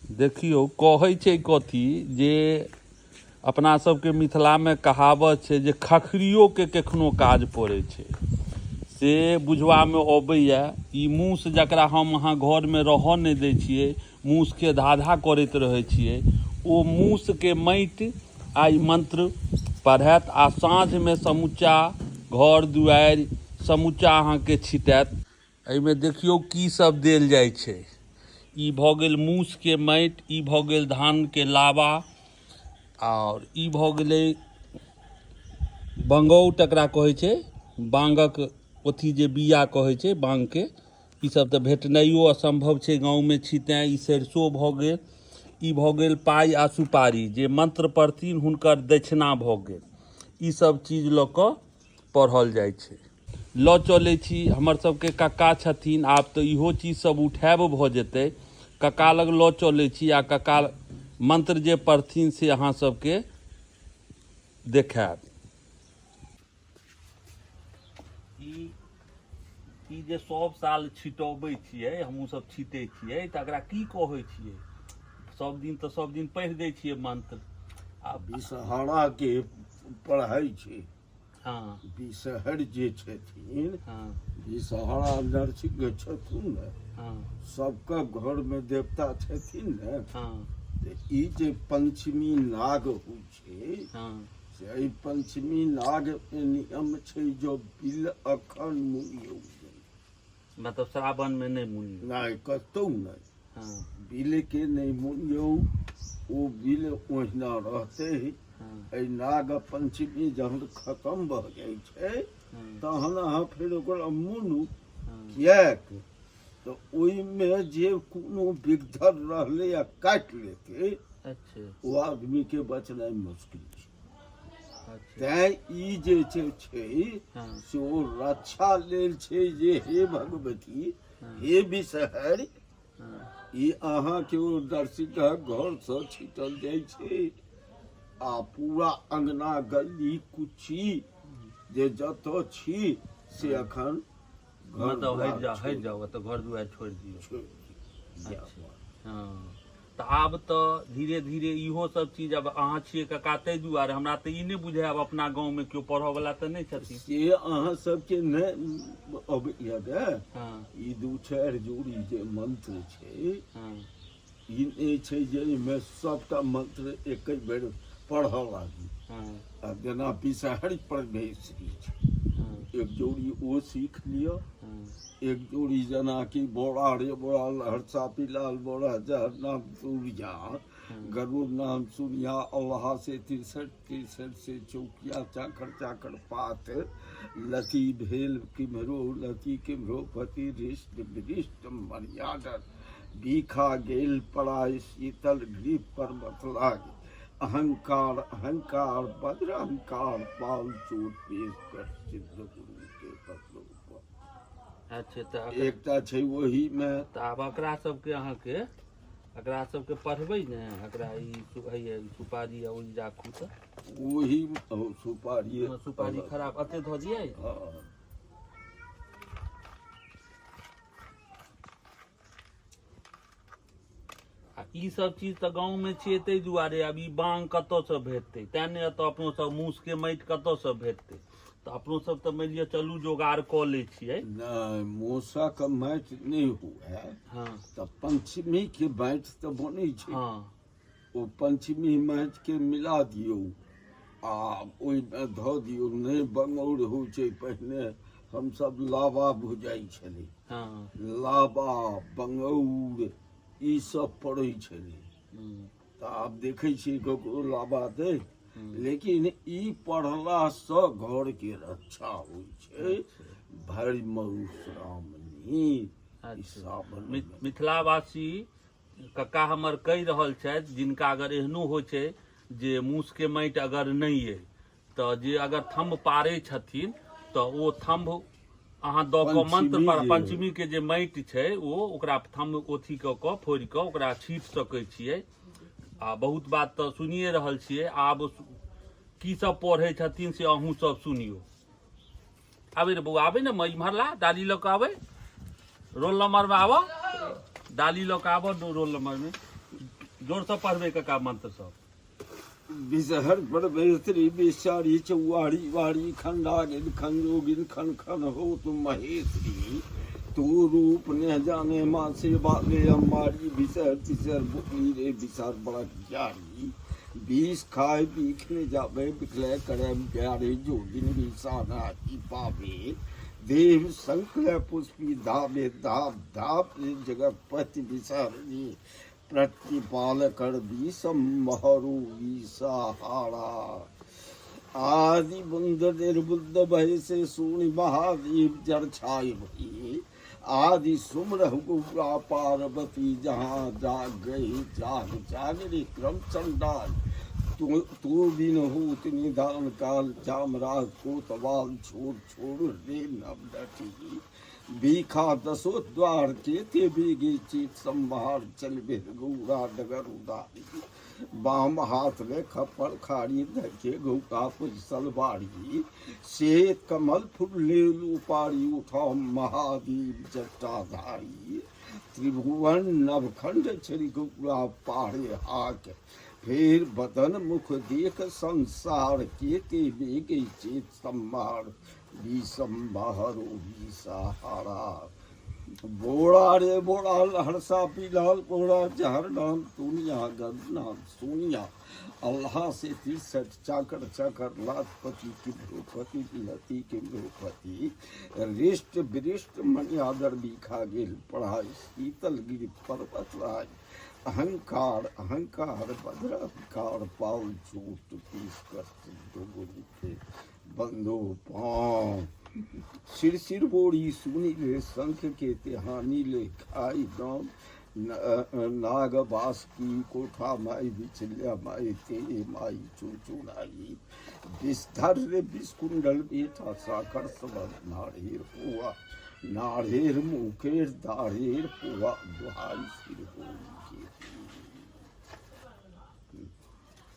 देखियौ कहै छै कथी जे अपना सबके मिथिलामे कहावत छै जे खखरियोके कखनो काज पड़ै छै से बुझबामे अबैए। ई मूस जकरा हम अहाँ घरमे रहऽ नहि दै छियै, मूसके धाधा करैत रहै छियै, ओ मूसके माटि आइ मंत्र पढ़ायत आ साँझमे समुच्चा घर दुआरि समुच्चा अहाँके छिटायत। एहिमे देखियौ की सब देल जाइ छै। ई भऽ गेल मूसके माटि, ई भऽ गेल धानके लाबा, आओर ई भऽ गेलै बंगौट, एकरा कहै छै बाँगक अथी जे बीया कहै छै बाँगके। ई सब तऽ भेटनाइयो असम्भव छै, गाँवमे छी तैँ। ई सरिसो भऽ गेल, ई भऽ गेल पाइ आ सुपारी, जे मंत्र पढ़थिन हुनकर दक्षिणा भऽ गेल। ई सब चीज लऽ कऽ पढ़ल जाइ छै। लऽ चलै छी, हमर सबके कक्का छथिन, आब तऽ इहो चीज सब उठायब भऽ जेतै। कक्का लग लऽ चलै छी आ कक्का मंत्र जे पढ़थिन से अहाँ सबके देखायब। ई ई जे सब साल छिटबै छियै, हमहूँ सब छिटै छियै, तऽ एकरा की कहै छियै? सब दिन तऽ सब दिन पढ़ि दै छियै मंत्र आ विषहरा के पढ़ै छै। विषहर जे छथिन, विषहरा नरसिंह छथुन ने, सबके घर में देवता छथिन ने। तऽ ई जे पंचमी नाग होइ छै, से एहि पंचमी नाग के नियम छै जो बिल अखन मुनियौ। मतलब श्रावण में नहि मुनियौ? नहि, कतौ नहि। बिल के नहि मुनियौ, ओ बिल ओहिना रहतै। एहि नाग पंचमी जहन खतम भऽ जाइ छै, तहन अहाँ फेर ओकरा मुनू। किएक तऽ ओहिमे जे कोनो विघ्न रहलै आ काटि लेतै, ओ आदमीके बचनाइ मुश्किल छै। तैँ ई जे छै से ओ रक्षा लेल छै जे हे भगवती, हे विषहरि, ई अहाँके ओ नरसिंहक घरसँ छीटल जाइ छै आ पूरा अङ्गना गली कुच्ची जे जतऽ छी से अखन घर मतलब हटि जाउ, हटि जाउ, तऽ घर दुआरि छोड़ि दियौ, छोड़ि दियौ। अच्छा, हँ, तऽ आब तऽ धीरे धीरे इहो सब चीज, आब अहाँ छियै कका ताहि दुआरे हमरा तऽ ई नहि बुझायब, अपना गाँवमे केओ पढ़ऽवला तऽ नहि छथिन। से अहाँ सबके नहि अबैया गे। ई दू चारि जोड़ी जे मंत्र छै, ई नहि छै जे एहिमे सबटा मंत्र एके बेर पढ़ऽ लागी। आ जेना विषहरि परमेश्वरी छै, एक जोड़ी ओ सीख लिअ। एक जोड़ी जेनाकि बोरा रे बोरा लहरसा पिलाल बोरा जहर नाम सूर्या गरुड़ नाम सुनिया अल्लाह से 63 63 से चौकिया चाकर चाकर पात लती भेल किम्हरो लती किम्हरो पति रिष्ट विरिष्ट मर्यादन बीखा गेल पराय शीतल गृह पर बतलाग अहंकार अहंकार वज्र अहंकार पाल चोट पेश कर सिद्ध गुरु के पत्र। अच्छा, तऽ एकटा छै ओहीमे। तऽ आब एकरा सबके अहाँके एकरा सबके पढ़बै ने, एकरा ई हैया ई सुपारी आ ओहि राखू तऽ ओही सुपारी। सुपारी खराब एते धऽ दियै। हँ। आ ई सब चीज तऽ गाँवमे छियै ताहि दुआरे। आब ई बांग कतऽसँ भेटतै? तैँ ने एतऽ अपनो सब मूसके माटि कतऽसँ भेटतै? तऽ अपनो सब तऽ मानि लिअ चलू जोगाड़ कऽ लै छियै। नहि, मूसक माटि नहि हुए तऽ पंचमीके माटि तऽ बनै छै। ओ पंचमी माटिके मिला दियौ आ ओहिमे धऽ दियौ। नहि बंगौर होइ छै, पहिने हमसब लाबा भुजाइ छलै। लाबा बंगौर ई सब पड़ै छलै। तऽ आब देखै छियै ककरो लाबा दै, लेकिन ई पढ़लासँ घरके रक्षा होइ छै। भरि मधुश्रावणी ई सावन। मिथिलावासी कक्का हमर कहि रहल छथि, जिनका अगर एहनो होइ छै जे मूसके माटि अगर नहि अइ, तऽ जे अगर थम्भ पारै छथिन तऽ ओ थम्भ अहाँ दऽ कऽ मंत्र पर पंचमी के जे माटि छै ओ ओकरा थम्भ अथी कऽ कऽ फोड़ि कऽ ओकरा छीट सकै छियै। आ बहुत बात तऽ सुनिए रहल छियै, आब की सब पढ़ै छथिन से अहूँ सब सुनियौ। आबै रे बौआ, आबै ने, इम्हर ला डाली लऽ कऽ आबै, रोल नंबर में आबऽ, डाली लऽ कऽ आबऽ रोल नंबर में। जोरसँ पढ़बै कका मंत्र सब। विषहर परमेश्वरी विषारी चौवारी वारी खंडा गिन खंजोगिन खन खन हो तुम महेश्वरी तू रूप ने जाने माँ से बाले हमारी विषहर विषहर बुकली रे विषहर बड़ा जारी बीस खाए बीखने जावे बिखले करे प्यारे जोगिन विषाना की पावे देव संकल पुष्पी धावे धाप धाप जगतपति विषहर प्रतिपाल कर विषम महरु विषहारा आदि बुंद निर्बुद्ध भय से सुनि महादेव जड़ छाय भई आदि सुमरहु गौरा पार्वती जहाँ जाग गई जाग जागरी क्रम चंडाल तू तू बिन होत निदान काल चामराज कोतवाल छोड़ छोड़ रे नव डटी भीखा दसो द्वार के ते बेगे चीत संभार चल गौरा डगर उदारी बाम हाथ में खप्पर खाड़ी धके गौका कुशल बाड़ी श्वेत कमल फुल्ले उपारी उठा महादेव जटाधारी त्रिभुवन नवखंड छरि गौरा पारे हाक फेर बदन मुख देख संसार के ते बेगे चेत संभार विषम्बहरो विषहारा बोड़ा रे बोड़ा हरसा पीलाल बोड़ा जहर नाम दुनिया गद नाम सोनिया अल्लाह से 63 चाकर चाकर लाखपति किम्रोपति लती किम्रोपति रिष्ट विरिष्ट मणियादर बीखा गेल पढ़ाई शीतल गिरि पर्वत राय अहंकार अहंकार बद्र अहंकार पाउल चोट पीस कर सिद्ध गुरु के बंधो पाँव सिर सिर बोरी सुनी ले शंख के तिहानी ले खाई दाम नाग बास की कोठा माई बिछलिया माई तेरे माई चुनचुनाई विषधर रे विषकुंडल बेटा साकर सब नारेर हुआ नारेर मुखेर दारेर हुआ दुहाई सिर हो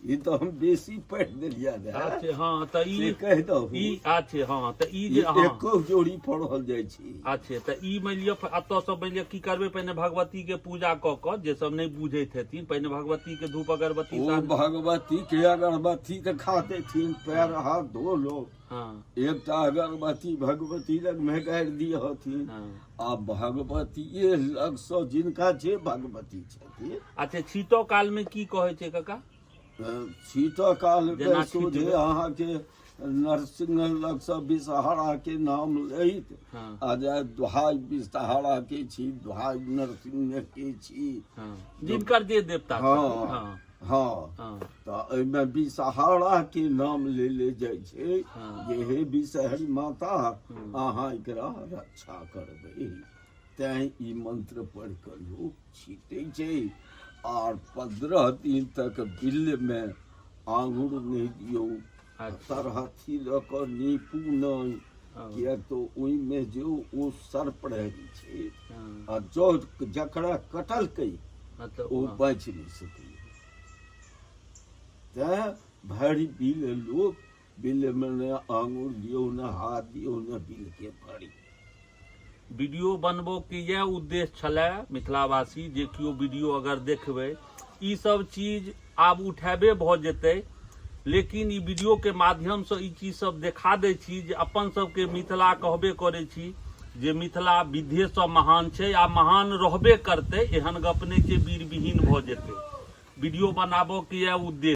ई तऽ हम बेसी पढ़ि देलियै रहए। अच्छा हँ तऽ से ई कहि दहु ई अच्छा हँ तऽ ई ई जे हँ एको जोड़ी पढ़ल जाइ छै। अच्छा तऽ ई मानि लिअ एतऽसँ मानि लिअ की करबै पहिने भगवतीके पूजा कऽ कऽ जे सब नहि बुझैत हेथिन पहिने भगवतीके धूप अगरबत्ती ओ साँझ भगवती के अगरबत्ती देखा देथिन पैर हाथ धो लो हँ एकटा अगरबत्ती भगवती लग मे गाड़ि दिहथिन हँ आ भगवतीये लगसँ जिनका जे भगवती छथिन। अच्छा छीटो काल मे की कहै छै काका? छीटऽ काल मे जेना सोझे छीटबै। अहाँके नरसिंह लगसँ विषहरा के नाम लैत हँ आ जे दुहाइ विषहरा के छी दुहाइ नरसिंह के छी हँ जिनकर जे देवता हँ छथिन हँ हँ हँ तऽ एहिमे विषहरा के नाम लेले जाइ छै हँ। जे हे विषहरी माता हूँ। अहाँ एकरा रक्षा करबै तैं ई मंत्र पढ़ि कऽ लोक छीटै छै आर 15 दिन तक बिलमे आङ्गुर नहि दियौ तरहथी लऽ कऽ नीपू नहि किएक तऽ ओहिमे जे ओ सर्प रहै छै आ जँ जकरा कटलकै ओ बाँचि नहि सकैए तैँ भरि बिल लोक बिलमे ने आङ्गुर दियौ ने हाथ दियौ ने बिलके भरि। वीडियो बनबो के इएह उद्देश्य छलै मिथिलावासी जे केओ वीडियो अगर देखबै ई सब चीज आब उठेबे भऽ जेतै लेकिन ई वीडियो के माध्यमसँ ई चीज सब देखा दै छी जे अपन सबके मिथिला कहबे करै छी जे मिथिला विधेसँ महान छै आ महान रहबे करतै एहन गप नहि छै वीरविहीन भऽ जेतै वीडियो बनाबऽ के इएह उद्देश्य।